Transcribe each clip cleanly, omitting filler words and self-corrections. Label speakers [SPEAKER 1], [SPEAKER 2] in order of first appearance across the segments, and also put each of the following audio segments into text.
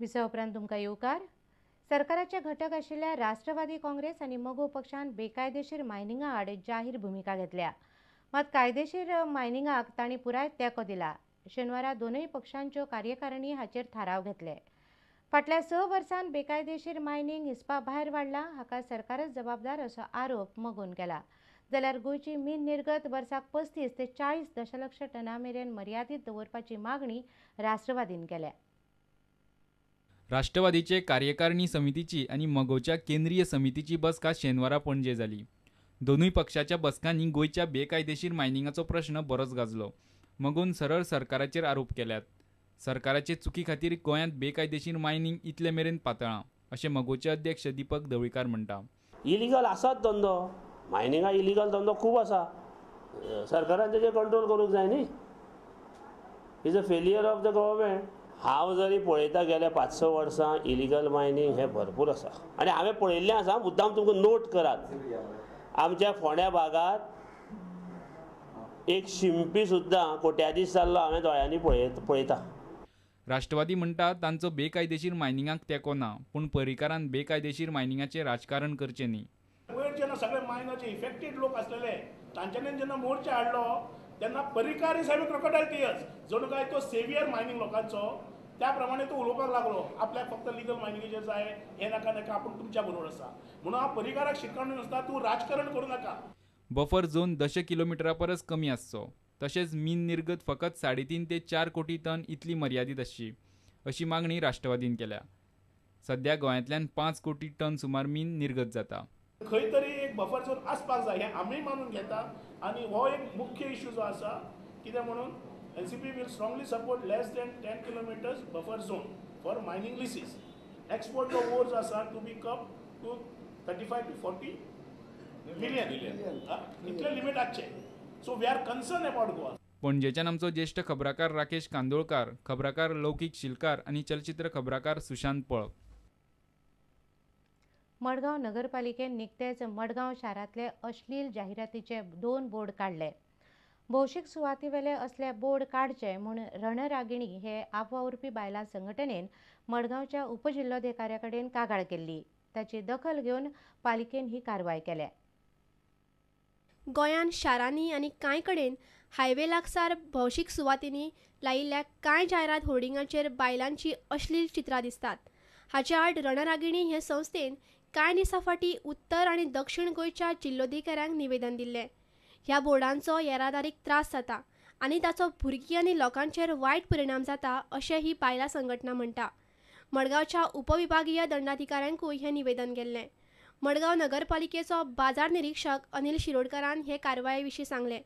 [SPEAKER 1] विसवा उपरांत तुमकां येवकार. सरकाराचे घटक आशिल्ल्या राष्ट्रवादी काँग्रेस आनी मगो पक्षान बेकायदेशीर मायनिंगा आड जाहीर भुमिका घेतल्या. मात कायदेशीर मायनिंगाक तांणी पुराय तेंको दिला. शेनवारा दोनूय पक्षांच्यो कार्यकारिणी हाचेर थाराव घेतले. फाटल्या 6 वर्सांत बेकायदेशीर मायनिंग हिसपा भायर वाडलां, हाका सरकारच जबाबदार असो आरोप मगोन केला. जाल्यार गोंयची मीन निर्गत वर्साक 35 ते 40 दशलक्ष टना मेरेन मर्यादीत दवरपाची मागणी राष्ट्रवादीन केल्या.
[SPEAKER 2] राष्ट्रवादीचे कार्यकारिणी समितीची आनी मगोच्या केंद्रीय समितीची बसका शेनवारा पणजे जाली. दोनूय पक्षाच्या बसकांनी गोंयच्या बेकायदेशीर मायनिंगाचो प्रश्न बरोच गाजलो. मगोन सरळ सरकाराचेर आरोप केल्यात. सरकाराचे चुकी खातीर गोंयांत बेकायदेशीर मायनिंग इतले मेरेन पातळां अशें मगोचे अध्यक्ष दीपक ढवळीकार म्हणटा.
[SPEAKER 3] इलिगल आसात धंदो, मायनिंगा इलिगल धंदो खूब आसा. सरकारान तेजेर कंट्रोल करूंक जाय न्ही. Is a failure of the government. हांव जरी पळयता गेल्या 5-6 वर्सां इलिगल मायनींग हें भरपूर आसा आनी हांवें पळयल्लें आसा. मुद्दाम तुमकां नोट करात, आमच्या फोंड्या भागांत एक शिंपी सुद्दां कोट्यादीश जाल्लो हांवें दोळ्यांनी पळयता.
[SPEAKER 2] राष्ट्रवादी म्हणटा तांचो बेकायदेशीर मायनिंगाक तेंको ना, पूण पर्रीकारान बेकायदेशीर मायनिंगाचें राजकारण करचें न्ही.
[SPEAKER 4] वयर जेन्ना सगळे मायनर इफेक्टेड लोक आसलेले तांच्यांनी जेन्ना मोर्चा हाडलो तेन्ना Parrikar is having crocodile tears, जणू काय तो सेवियर मायनिंग लोकांचो त्या प्रमाणे तो उलोवपाक लागलो. आपल्याक फक्त लिगल मायनिंगेचेर जाय, हें नाका नाका, आपूण तुमच्या बरोबर आसा. म्हणून हांव पर्रीकाराक शिटकावणी नासता, तूं राजकारण करूं नाका.
[SPEAKER 2] बफर झोन 10 किलोमिटरा परस कमी आसचो, तशेंच मीन निर्गत फकत 3.5 ते 4 कोटी टन इतली मर्यादीत आसची अशी मागणी राष्ट्रवादीन केल्या. सध्या गोंयांतल्यान 5 कोटी टन सुमार मीन निर्गत जाता.
[SPEAKER 4] खंय तरी एक बफर झोन आसपाक जाय हें आमी मानून घेता आनी हो एक मुख्य इश्यू जो आसा कितें म्हणून NCP will strongly support less than 10 kilometres buffer zone for mining leases. Export जो ओर जो आसा to be cap to 35 to 40 million इतले लिमीट आसचें. So we are concern about Goa.
[SPEAKER 2] पणजेच्यान आमचो ज्येष्ठ खबराकार राकेश कांदोळकार, खबराकार लौकीक शिलकार आनी चलचित्र खबराकार सुशांत पळ.
[SPEAKER 1] मडगांव नगरपालिकेन निकतेच मडगांव शारांतले अश्लील जाहिरातीचे 2 बोर्ड काडले. भौशीक सुवातीवेले असले बोर्ड काडचे म्हूण रणरागिणी हे आपवावुरपी बायलां संघटनेन मडगांवच्या उपजिल्लोधिकाऱ्या कडेन कागाळ केल्ली. ताची दखल घेवन पालिकेन ही कारवाय केल्या.
[SPEAKER 5] गोंयांत शारांनी आनी कांय कडेन हायवे लागसार भौशीक सुवातींनी लायिल्ल्या कांय जायरात होर्डिंगांचेर बायलांची अश्लील चित्रां दिसतात. हाचे आड रणरागिणी हे संस्थेन कांय दिसां फाटीं उत्तर आनी दक्षिण गोंयच्या जिल्लोधिकाऱ्यांक निवेदन दिल्लें. ह्या बोर्डांचो येरादारीक त्रास जाता आनी ताचो भुरगीं आनी लोकांचेर वायट परिणाम जाता अशें ही बायलां संघटना म्हणटा. मडगांवच्या उपविभागीय दंडाधिकाऱ्यांकूय हें निवेदन गेल्लें. मडगांव नगरपालिकेचो बाजार निरीक्षक अनिल शिरोडकारान हे कारवाये विशीं सांगलें.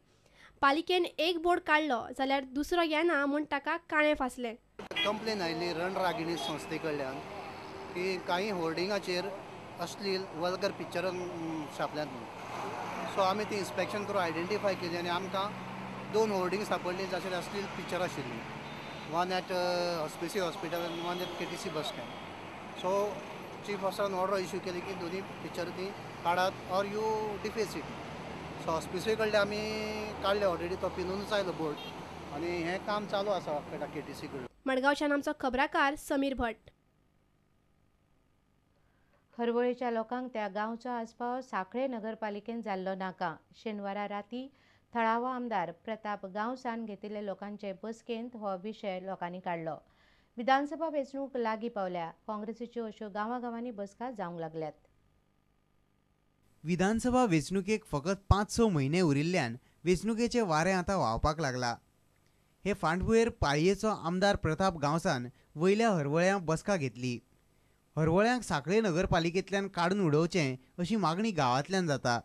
[SPEAKER 5] पालिकेन एक बोर्ड काडलो जाल्यार दुसरो येना म्हूण ताका काणें फासलें.
[SPEAKER 6] कंप्लेन आयिल्ली रणरागिणी संस्थे कडल्यान की कांय होर्डिंगाचेर अश्लील वल्गर पिक्चरां छापल्यात म्हणून. सो आमी ती इन्स्पेक्शन करून आयडेंटिफाय केली आनी आमकां 2 होर्डिंग सापडली जाचेर अश्लील पिक्चर आशिल्लीं. 1 एट हॉस्पिसी हॉस्पिटल आनी 1 at KTC bus stand. So chief ऑफिसरान order issue केली की दोन्ही पिक्चर ती काडात or you deface it. So हॉस्पिसी कडले आमी काडले ऑलरेडी, तो पिनूनच आयलो बोर्ड आनी हें काम चालू आसा केटीसी कडल्यान.
[SPEAKER 5] मडगांवच्यान आमचो खबराकार समीर भट.
[SPEAKER 1] हरवळेच्या लोकांक त्या गांवचो आस्पाव सांखळे नगरपालिकेन जाल्लो नाका. शेनवारा राती थळावो आमदार प्रताप गांवसान घेतिल्ले लोकांचे बसकेंत हो विशय लोकांनी काडलो. विधानसभा वेंचणूक लागीं पावल्या. काँग्रेसीच्यो अश्यो गांवागांवांनी बसका जावंक लागल्यात.
[SPEAKER 7] विधानसभा वेंचणुकेक फकत 5-6 म्हयने उरिल्ल्यान वेंचणुकेचें वारें आतां व्हांवपाक लागला. हे फांटभुंयेर पाळयेचो आमदार प्रताप गांवसान वयल्या हरवळ्यां बसका घेतली. हरवळ्यांक सांखळे नगरपालिकेंतल्यान काडून उडोवचें अशी मागणी गांवांतल्यान जाता.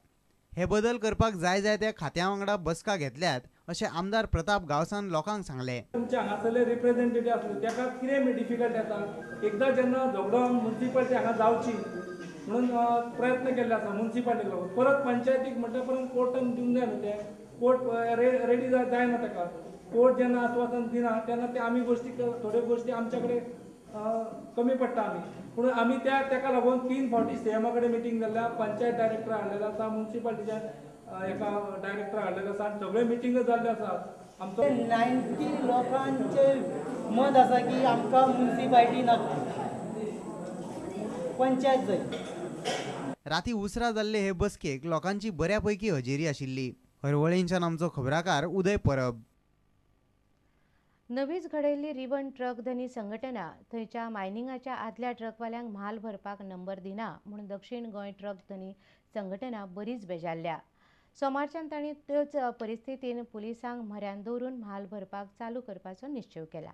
[SPEAKER 7] हे बदल करपाक जाय जाय त्या खात्या वांगडा बसका घेतल्यात अशें आमदार प्रताप गांवसान लोकांक सांगलें.
[SPEAKER 8] तुमच्या हांगासरले रिप्रेझेंटेटिव्ह आसले ताका कितें डिफिकल्ट येता, एकदां जेन्ना झगडो मुन्सिपालिटी हांगा जावची म्हणून प्रयत्न केल्ले आसा मुन्सिपालिटीक लागून, परत पंचायतीक म्हटल्या परत कोर्टान दिवंक जाय न्हू, तें कोर्ट रेडी जायना ताका. कोर्ट जेन्ना आस्वासन दिना तेन्ना ते आमी गोश्टी थोड्यो गोश्टी आमच्या कडेन कमी पडटा आमी. पूण आमी त्या ताका लागून 3 फावटी सीएमा कडेन मिटींग जाल्ल्या, पंचायत डायरेक्टर हाडलेलो आसा, मुन्सिपालिटीच्या एका डायरेक्टर हाडलेलो आसा आनी सगळे मिटींग जाल्ले आसात. आमचो
[SPEAKER 9] 90 लोकांचे मत आसा की आमकां मुन्सिपालिटी नाका. पंचायत जाय.
[SPEAKER 7] राती उसरा जाल्ले हे बसकेक लोकांची बऱ्या पैकी हजेरी आशिल्ली. हरवळेंच्यान आमचो खबराकार उदय परब.
[SPEAKER 1] नवीच घडयल्ली रिवण ट्रक धनी संघटना थंयच्या मायनिंगाच्या आदल्या ट्रकवाल्यांक म्हाल भरपाक नंबर दिना म्हूण दक्षिण गोंय ट्रक धनी संघटना बरीच बेजारल्या. सोमारच्यान तांणी त्योच परिस्थितीन पुलिसांक म्हऱ्यान दवरून म्हाल भरपाक चालू करपाचो निश्चेव केला.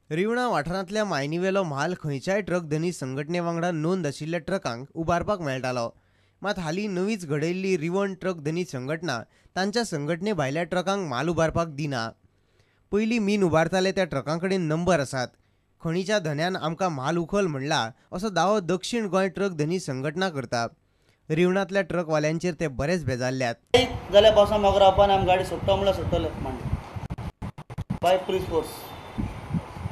[SPEAKER 7] रिवणा वाठारांतल्या मायनीवेलो म्हाल खंयच्याय ट्रक धनी संघटने वांगडा नोंद आशिल्ल्या ट्रकांक उबारपाक मेळटालो. मात हालीं नवीच घडयल्ली रिवण ट्रक धनी संघटना तांच्या संघटने भायल्या ट्रकांक म्हाल उबारपाक दिना. पयलीं मीन उबारताले त्या ट्रकां कडेन नंबर आसात. खणीच्या धन्यान आमकां म्हाल उखल म्हणला असो दावो दक्षिण गोंय ट्रक धनी संघटना करता. रिवणांतल्या ट्रकवाल्यांचेर ते बरेच बेजारल्यात.
[SPEAKER 10] जाल्यार पावसा म्हाका रावपा आमी गाडी सोडटा म्हणल्यार सोडटले मांडे बाय पुलीस फोर्स.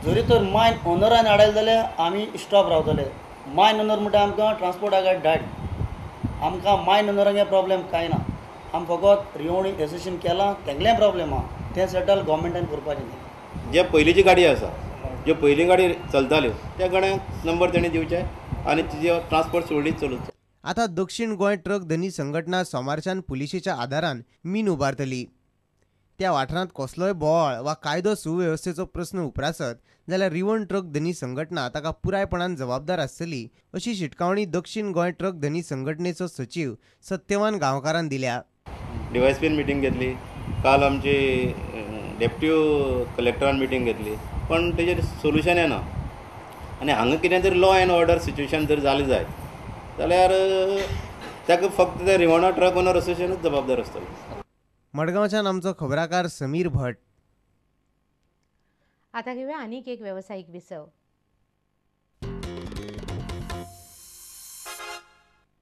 [SPEAKER 10] जरी तर मायन ओनरान हाडले जाल्यार आमी स्टॉप रावतले. मायन ओनर म्हणटा आमकां ट्रान्सपोर्टा गाडी धाड. आमकां मायन ओनरांगे प्रॉब्लेम कांय ना. आमी फकत रिवणी एसोसिएशन केलां तेगलें प्रॉब्लेम आहा तें सेटल गव्हर्मेंटान करपाचें.
[SPEAKER 11] जे पयलींची गाडी आसा, ज्यो पयलीं गाडी चलताल्यो त्या गाडयांक नंबर तेणी दिवचे आनी तिजे ट्रान्सपोर्ट सुरळीत चलोवचो.
[SPEAKER 7] आतां दक्षिण गोंय ट्रक धनी संघटना सोमारच्यान पुलिशेच्या आदारान मीन उबारतली. त्या वाठारांत कसलोय बोवाळ वा कायदो सुवेवस्थेचो प्रस्न उप्रासत जाल्यार रिवण ट्रक धनी संघटना ताका पुरायपणान जबाबदार आसतली अशी शिटकावणी दक्षिण गोंय ट्रक धनी संघटनेचो सचीव सत्यवान गांवकारान दिल्या.
[SPEAKER 11] डीवायएसपीन मिटींग घेतली, काल आमची डेप्टी कलेक्टरान मिटींग घेतली, पण तेजेर सोल्युशन येना. आनी हांगा कितें तरी लॉ एन्ड ऑर्डर सिच्युएशन जर जालें जायत जाल्यार ताका फक्त ते रिवणा ट्रक ओनर एसोसिएशनूच जबाबदार आसतलो.
[SPEAKER 7] मडगांवच्यान आमचो खबराकार समीर भट.
[SPEAKER 1] आता घेऊया आनीक एक वेवसायीक विसव.